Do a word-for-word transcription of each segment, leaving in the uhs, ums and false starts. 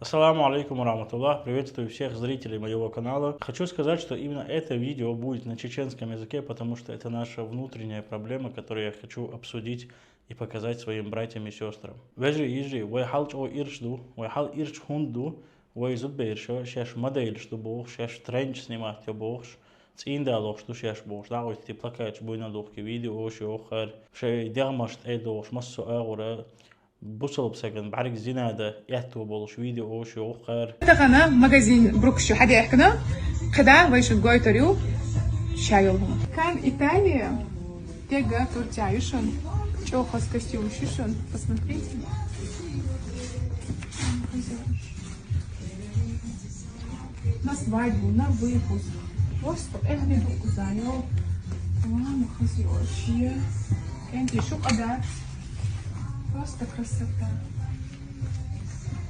Ассаламу алейкум ва рахматуллах. Приветствую всех зрителей моего канала. Хочу сказать, что именно это видео будет на чеченском языке, потому что это наша внутренняя проблема, которую я хочу обсудить и показать своим братьям и сестрам. Вежарий, йижарий, вай хьал чӀогӀа ирча ду, вай хьал ирча хӀунда ду, вай зудбераш шоаш моделаш ду бохуш, шоаш тренч снимать йо бохуш, цӀийндалохаш ду шоаш бохуш, дӀахӀоттий плакаташ буйнал духкий, видеош йоху хӀара, шайн дегӀмашна тӀе дохуш, массо а агӀора, бусалба сагана бӀаьрг зина дан аьтто болуш видеош йоху хӀара. Тахана магазин Брукс чу хьадаьхкина, кхидӀа вай шуна гойтур ю ша йолу хӀума. Кан Италия, тега Турция ю шуна, чӀогӀа хаза костюмаш ю шуна, посмотрите. На свадьбу, на выпуск. Просто эгни ду кхуза, йо. Мама, хаза йо, вообще. КӀентий, шу къа дац. Просто красота.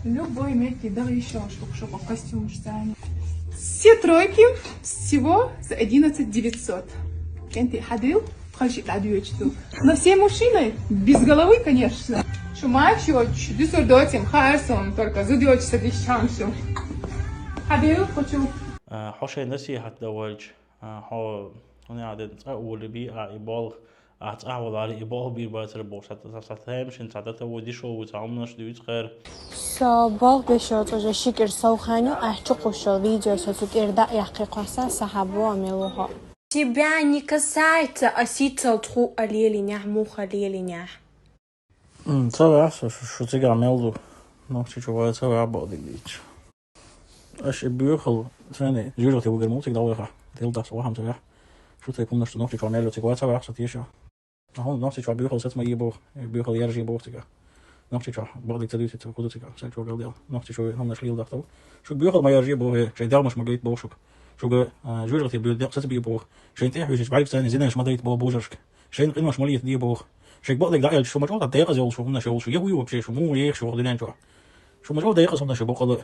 Любой метте дагӀа йиш йолуш ду шуьга костюмаш царна. Все тройки всего за одиннадцать девятьсот. КӀентий, хьадил? Тхан шиъ дӀадоьдуш ду. Но все мужчины без головы, конечно. Шу мача йоцуш, дуьсур доций-м хаьара суна, только зуда йоцуш ца дисча хьама шу. Хьадил, кху чу. А, хьо шайн насихьат дан воьлча, а, хьо, хӀунда аьлла, цкъа а волий бий ахь и болх, ахь цкъа а валахьара и болх бийр бацара бохуш, цхьа, цхьа, цхьа тамашийна, цхьа дата ву, дешо ву, цхьа хӀуманаш дуьйцу кхара. Со болх беш йоцу уже ши кӀира сов хан ю, ахь чукхуссуш йолу видео со цу кӀира дӀа а яккхий кхосса, сан хьан бу а мила ву хьо. Тебя не касается, а сицал тху а лелинехь, муха лелинехь. М, ца ваьхьа со, шу, шу цигахь мел ду. Нохчийчу вай ца ваьхьа бакъдерг дийцича. Аша и боьхал, царна жуьжахте вугар муха цига дӀаваха. Дел дац, вахам ца ваьхьа. Шу тайпа хӀуманаш ду Нохчийчохь мел ю, цига вай ца ваьхьа со теша. Ахьа Нохчийчохь боьхал саца ма е боху, боьхал яржий боху цига. Нохчийчохь бакъдерг ца дуьйцу, хӀу ду цига, сан чӀогӀа дел. Нохчийчохь хӀуманаш леладахтал. Шуьга боьхал ма яржий боху, шайн дегӀмаш ма гайта боху шуьга. Шуьга, а, жуьжахте буьйла декъа саца бе боху. Шайн тӀехь хьуьжуш бӀаьрг царна зинаш ма дайта боху бужаршка. Шайн къинойш ма лета де боху. Шайга бакъдерг дӀа аьлча, шу ма чӀогӀа декъаза йолуш хӀуманаш йолуш, я хӀу ю вообще, шу муха ехаш ваха дуьнен чохь. Шу ма чӀогӀа декъаза хӀуманаш ю бакъала.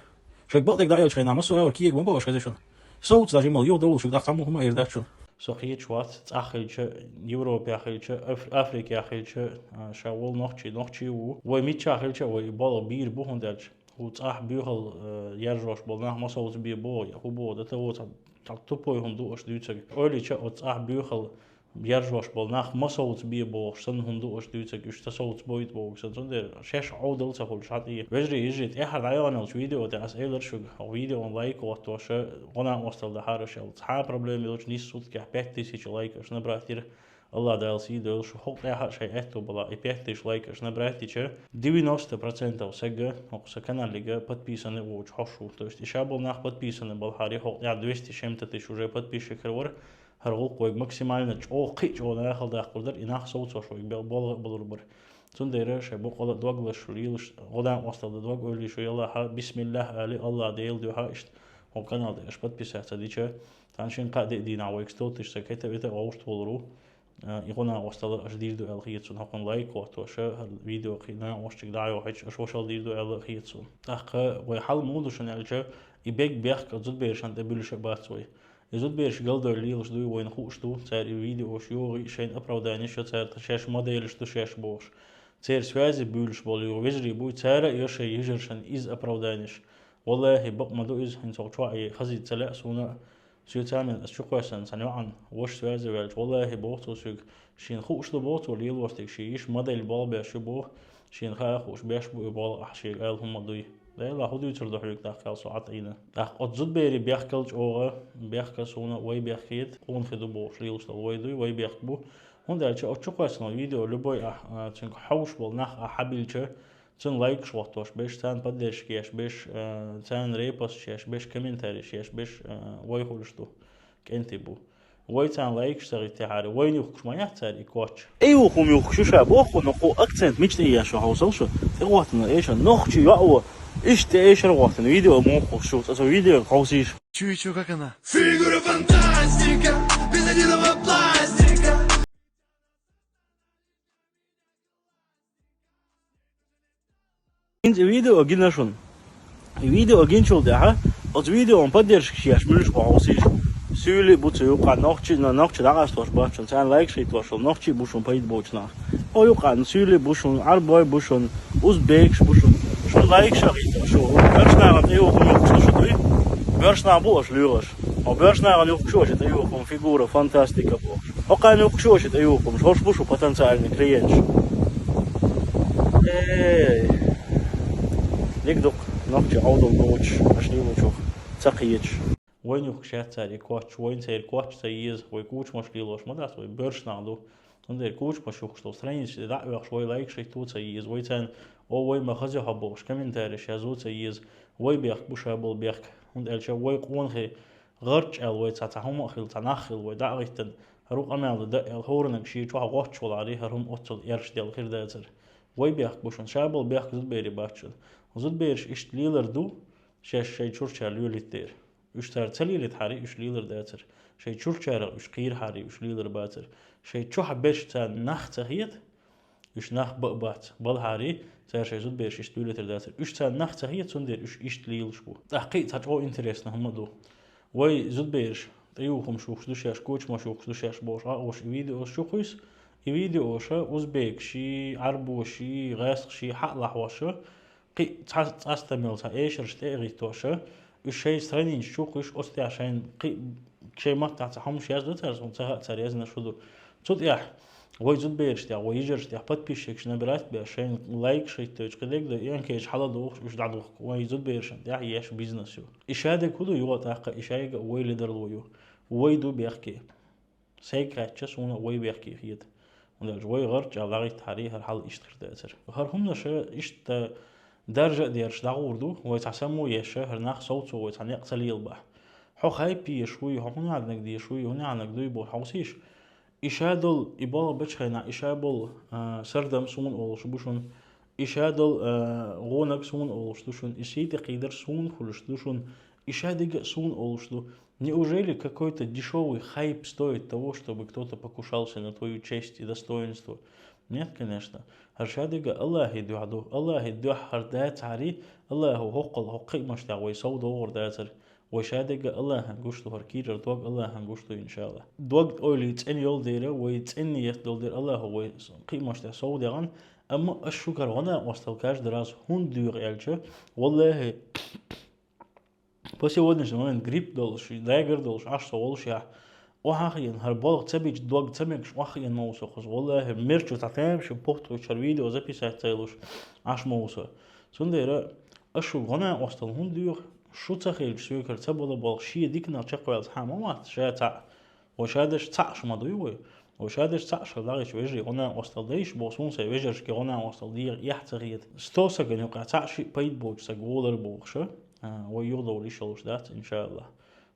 Шайга бакъдерг дӀа аьлча хенахь, массо а кега ма бохуш хеза шуна. Совца даже мел юха довлуш, шуьга даха цхьаммо хӀума эр дац шуна. Со кхеташ вац, цӀахь хилча, Европехь хилча, Аф-, Африкехь хилча, а, ша волу нохчий, нохчий ву. Вай миччахь хилча, вай и болх бийр бу, хӀунда аьлча ву цӀахь боьхал, а, яржош болу нах ма совца бе боху, я хӀу боху, да та ву цхьа, цхьа тупой хӀума ду аша дуьйцург. Ойла йича, оцу цӀахь боьхал яржош болу нах ма совца бе бохуш санна хӀума ду аша дуьйцург, уьш ца совца бойта бохуш санна. Цундела шаьш Ӏовдал ца хуьлуш хьан тӀе. Вежарий, йижарий, тӀаьхьара дӀайогӀун йолчу видео тӀехь аса элира шуьга, хӀокху видеон лайк хӀоттош, гӀо-накъосталла дахьара аша аьлла. Цхьа а проблема йоцуш, нийсса суткехь пять тысяч лайк аша набрать дира. Аллах Дала сий дойла шу, хӀокху тӀехь а шайн аьтто балахь, и пять тысяч лайк аша набрать дича, девяносто процентов сага хӀокху сан каналига подписаны а воцуш хьо шу. То есть и ша болу нах подписаны балахьара, хӀокху тӀехь двести с чем-то тысяч уже подписчикаш вара. ХӀара гӀуллакх вайга максимально чӀогӀа, кхин а чӀогӀа нахала даккхар дара, и нах совцош вайга бел-, болх а балур бара. Цундела шайн бакъала а дог лазаш шу лелаш, гӀо-накъосталла дан дог ойла йиш ю, ялахьа, бисмиллах али, Аллах Делан дуьхьа, иштта хӀокху канал тӀе аша подписаться дича, цхьана шина-кхаа деа дийнахь вайга сто тысяч сан кета-вета а вовшахтохур ву. А, и гӀо-накъосталла аша дийр ду аьлла хета суна, хӀокхунна лайк хӀоттош, хӀара видео кхин накъосташка дӀайохьуьйтуш, аша вошал дийр ду аьлла хета суна. ТӀаккха вай хьал муха ду шуна аьлча, и бегга бехк а зудберашна тӀе буьллуш а бац вай. И зудбераш галдойла лелаш дуй, вайна хууш ду, цара и видеош йогӀий, шайна оправданеш йо цара, шаьш моделаш ду шаьш бохуш. Церан связи буьйлуш болу юха вежарий буй, цара а йо шайн йижаршна иза оправданеш. Валлахи, бакъ ма ду иза, хӀинца хӀокху чохь и хазийта ца лаьа суна а. Социальный ас чу кхоьссина сан йоӀан ваша связи ваьлча, валлахи, боху цо соьга, шена хууш ду боху цо лелош дерг, шен йиша модель болх беш ю боху, шена хаа хууш беш бу и болх ахь шега аьлла хӀума дуй. Делахь хӀун дуьйцур ду хьоьга тӀаккха аьлла со Ӏа тӀаийна. ТӀаккха оцу зудберийн бехкал чӀогӀа, бехк а суна вай бехк хета, къонахий ду бохуш лелаш долу вай дуй, вай бехк бу. ХӀунда аьлча оцу чу кхоьссина видео любой ахь, а, цуьнга хьовш болу нах ахь хьабилча, цуьнан лайкаш хӀоттош берш, царна поддержка еш берш, а, царна репосташ еш берш, комментариш еш берш, а, вай хуьлуш ду, кӀентий бу. Вай царна лайкаш ца хӀиттехьара, вайна юхкуш ма яц цара и коч. Эй, ву хӀума юхкуш ю ша боху, но кху акцент мича тӀе еш шу хьовсал шу? ТӀе гӀоттина эшар, нохчи йоӀ ву, иштта тӀе эшар гӀоттина, видео муха хууш шу, цкъа цу видео хьовсийша. Чуй, чу, как она? Фигура фантастика, без единого пластика. ХӀинца и видео гина шуна. И видео гинчул тӀаьхьа оцу видеон поддержка еш муьлш бу хьовсийша. Суьйли а бу цу юкъа нохчи, но нохчи дӀакъастош бац шуна, царна лайкаш хӀиттош волу нохчи а бу шуна пайда боцу нах. Хьо юкъа суьйли а бу шуна, Ӏарбой а бу шуна, узбекаш а бу шуна. Шуна лайкаш а хӀиттош волу, Нах бу аша лоьхуш. Хьо боьрша нахана юхкуш шу аша тӀеюхум фигура, фантастика бохуш. Хьо кхана юхкуш шу аша тӀеюхумаш, хӀорш бу шу потенциальный клиенташ. Эй, дика ду-кх, нохчий Ӏовдал доцуш, аша лелочух ца кхеташ. Вайна юхкуш яц цара и коч, вайна церан коч ца еза, вай кучамаш лелош ма дац, вай боьрша нах ду. Цундела кучамаш юхкуш долу страницаш тӀе дӀа а оьхуш, вай лайкаш хӀитто ца еза, вай царна, о, вай ма хаза хьо бохуш, комментареш язо ца еза, вай бехк бу ша болу бехк. ХӀунда аьлча вай къонахий гӀарч аьлла, вай цхьа, цхьа хӀума а хилла, цхьа нах хилла, вай дӀа а гӀиттина, хӀара ву къамел дан даьлла, хӀоранниг шен чохь гӀотташ валаре, хӀара хӀума оццул эрш делла хир дацара. Вай бехк бу шуна, ша болу бехк зудаберийн бац шуна. Зудабераш иштта лелар ду, шаьш шайн чурчара лелийта дера. Уьш цара ца лелийтахьара, уьш лелар дацара. Шайн чурчарах уьш кхийрахьара, уьш лелар бацара. Шайн чохь берш царна нах ца хета, уьш нах бан а бац. Балхьара, цара шайн зудабераш иштта лелийтар дацара. Уьш царна нах ца хета, цундела уьш иштта лелаш бу. ТӀаккха кхин а цхьа чӀогӀа интересно хӀума ду. Вай зудабераш тӀеюхумаш юхкуш ду шаьш, кучамаш юхкуш ду шаьш бохуш, Ӏа оша и видеош чу кхуьйсу, и видеоша узбекаши, Ӏарбоши, гӀаьскхаши хьа а лахьоша, кхин а цхьа цӀастамел цхьа эшарш тӀе а гӀиттоша, уьш шайн страницаш чу кхуьйсуш, оцу тӀехь шайна кхин а шайн маттахь цхьа хӀумаш яздо цара, суна ца хаьа, цара яздинарш хӀун ду. Цу тӀехь вай зудабераш тӀехь, вай йижарш тӀехь подписчикаш набирать а беш, шайна лайкаш хӀиттойтуш, кхидерг а дай, энкейчу хьала дохуш, уьш дӀадохку. Вай зудаберашна тӀехь еш бизнес ю. И шадерг хӀун ду, юха тӀаккха и шайга а вай ледарло ю. Вай ду бехке. Сайга хаьттича, суна а вай бехке хета. ХӀунда аьлча вай гӀарчӀа дӀагӀиттахьара, хӀара хьал иштта хир дацара. ХӀара хӀуманаш иштта даржа а дерш дӀагӀур ду, вай цхьа само еш, хӀара нах совцо вай цхьа некъ ца лелабахь. Хьо хайп еш вуй, хьо хӀун аьлларг деш вуй, хӀун аьлларг дуй боху хьовсийша. И ша долу, и болх бечу хенахь, и ша болу, а, сардам суна олуш бу шуна. И ша долу, а, гӀонаг суна олуш ду шуна. И сий тӀе кхийдар суна хуьлуш ду шуна. И шадерг а суна олуш ду. Неужели какой-то дешёвый хайп стоит того, чтобы кто-то покушался на твою честь и достоинство? Нет, конечно. ХӀара шадерг а Аллахьан дуьхьа ду. Аллахьан дуьхьа хӀара дацахьара, Аллахьо хӀокхул, хӀокху кхиамаш тӀехь вай сов догӀур дацара. Вай шадерг а Аллахьан гуш ду, хӀара кийрара дог Аллахьан гуш ду, иншалла. Дог ойла цӀена йолу дера, вай цӀена ниет долу дера Аллахьо вай кхиамаш тӀехь сов дегӀна, амма аш шуьгара гӀо-накъостал каждый раз хӀунда доьху аьлча, валлахӀи, по сегодняшний момент грипп долуш, дагар долуш, Ӏаш со волушехь, охьа а хиъна, хӀара болх ца бича дог ца мегаш охьа а хиъна ма ву со кхуза. ВаллахӀи, мерчу цхьа тамашийна похтуьйтуш хӀара видео записать ца йолуш, Ӏаш ма ву со. Цундела аш шуьга гӀо-накъостал хӀунда доьху? Шу ца хилча, соьгара ца бала болх шен диканах чекхваьлла цхьа а ма вац, ша цхьаъ. Вай шадерш цхьаъ шу ма дуй вай. Вай шадерш цхьаъ шу дагӀича вежарий гӀо-накъостал дайша боху, суна сайн вежаршка гӀо-накъостал дегӀан эхь ца хета. Сто сагана юкъахь цхьаъ шиъ пайда боцуш саг волар бохуша, а, вай юхадовла йиш йолуш дац, иншалла.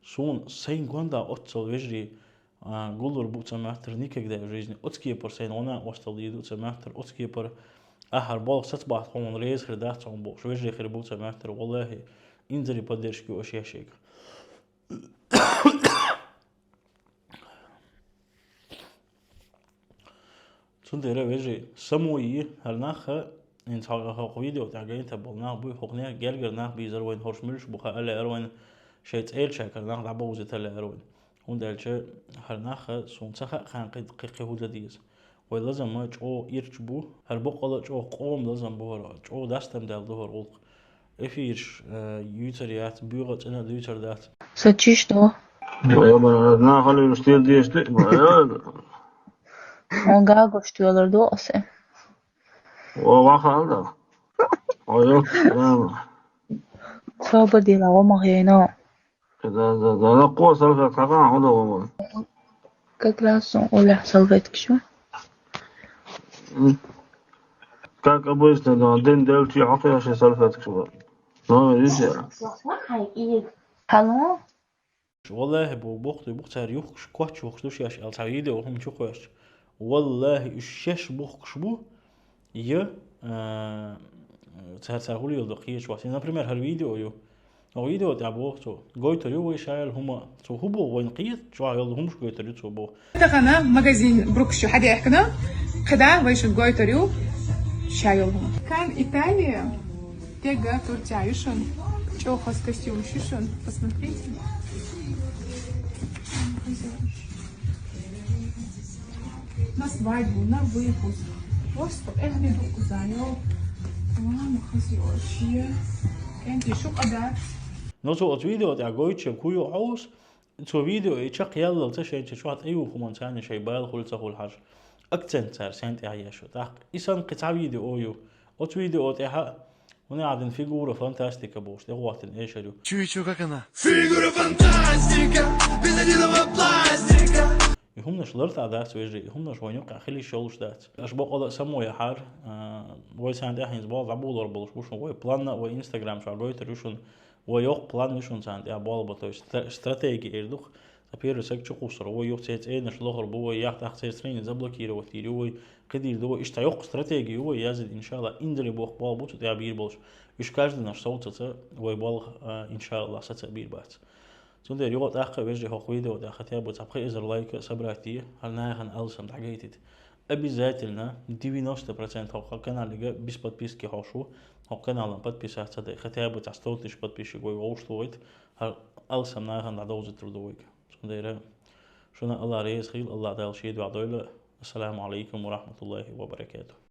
Суна сайн гондахь оццул вежарий, а, гуллур бу ца моьттура никогда в жизни. Оцу кепара сайна гӀо-накъостал дийр ду ца моьттура, оцу кепара ахьара болх сацбахьа хьуна реза хир дац хьуна бохуш, вежарий хир бу ца моьттура, валлахӀи, инзаре поддержка ю аша еш шега. Цундела, вежарий, само йи, хӀара нах а, хӀинца хьо-, хӀокху видео тӀехь гайта болу нах буй, хӀокху нехан гергара нах бийзар вайна, хӀорш муьлш бу хаьа лаьара вайна, шайн цӀерачаьргара нах дӀабовзийта лаьара вайна. ХӀунда аьлча хӀара нах а суна ца хаьа кхана кхин, кхин, кхин хӀун дан деза. Вай лазам а чӀогӀа ирча бу, хӀара баккъала а чӀогӀа къоман лазам бу хӀара, чӀогӀа дастам даьлла ду хӀара гӀуллакх. Эфирш, э, юьйцур яц, боьха а цӀена а дуьйцур дац. Со чиш ду. Ой, ма, нахана уьш тера деш ду, ма, я. Хьо гагуш тоьлур ду аса. О, вахал да. Ой, ё, я. Собар дила, гӀо ма хӀейно. Да, да, да, да, кхо салфетка хьакха, хьо да, гӀо ма. Как раз он улех салфетки шу. М. Как обычно, да, дин делчи хьакха ши салфетка шу. Ну, видите. Хьало? ВаллахӀи, бу-, бухтуй, бу-, цара юхкуш, коч юхкуш ду шаьш аьлла, цхьа видео хӀума чу кхоьссича. ВаллахӀи, уьш шаьш бухкуш бу, я, а, цара, цара хӀу леладо кхеташ вац. Например, хӀара видео ю. Оха видео тӀехь боху цо: «Гойтур ю вай ша йолу хӀума». Цо хӀу боху, вайна кхета, чохь йолу хӀумаш гойтур ю цо боху. Тахана магазин Брукс чу хьадаьхкина, кхидӀа вай шуьга гойтур ю ша йолу хӀума. Кан Италия, тега Турция ю шуна, чӀогӀа хаза костюмаш ю шуна. Посмотрите. На свадьбу, на выпуск. Просто эгри ду кхуза йолу. Мама, хаза йолу шен. КӀентий шу къа дац. Но цо оцу видео тӀехь гойтучу куй ю хьовса, цо видео и чекхъяллалца шайн чу чохь тӀеюху хӀуманца царна шайн бала хуьлу ца хуьлу хьажа. Акцент цара сен тӀехь еш ю. ТӀаккха и санна кхин цхьа видео ю. Оцу видео тӀехь а, вуна Ӏадин фигура фантастика бохуш, тӀехӀоттина эшар ю. Чуй чу как она? Фигура фантастика, без единого пластика. И хӀуманаш лартӀа дац, вежарий, и хӀуманаш вайн юккъехь хила йиш йолуш дац. Аша бакъала а само яхьара, а, вай царна тӀехь хӀинца болх дӀаболор болуш бу шуна, вай планна а, вай Instagram чохь гойтур ю шуна, вай йоккха план ю шуна царна тӀехь болх бан, то есть стра-, стратегия эр ду-кх. Сан первый саг чукхуссур вай ю, церан цӀенаш лохур бу вай, яхь тӀаккха церан страница заблокировать йийр ю вай, кхидийр ду вай, иштта йоккха стратегия ю вай язйина, иншалла, индале боху болх бу цу тӀехь бийр болуш. Уьш каждый наш совцаца вай болх, а, иншалла, саца а бийр бац. Цундела юха тӀаккха а вежарий хӀокху видео тӀехь хотя бы цхьа пхи эзар лайка собрать е, хӀара нахана алсам дӀагайтийта. Обязательно девяносто процентов хӀокху каналига без подписки хьош ву, хӀокху каналан подписаться дай, хотя бы цхьа сто тысяч подписчик вай вовшахтохийта, хӀара алсам нахана дӀадовзуьйтур ду вайга. Цундела шуна Алла реза хуьлда, Алла Дала шен дуьхьа дойла. Ассаламу алейкум ва рахматуллахи ва баракатух.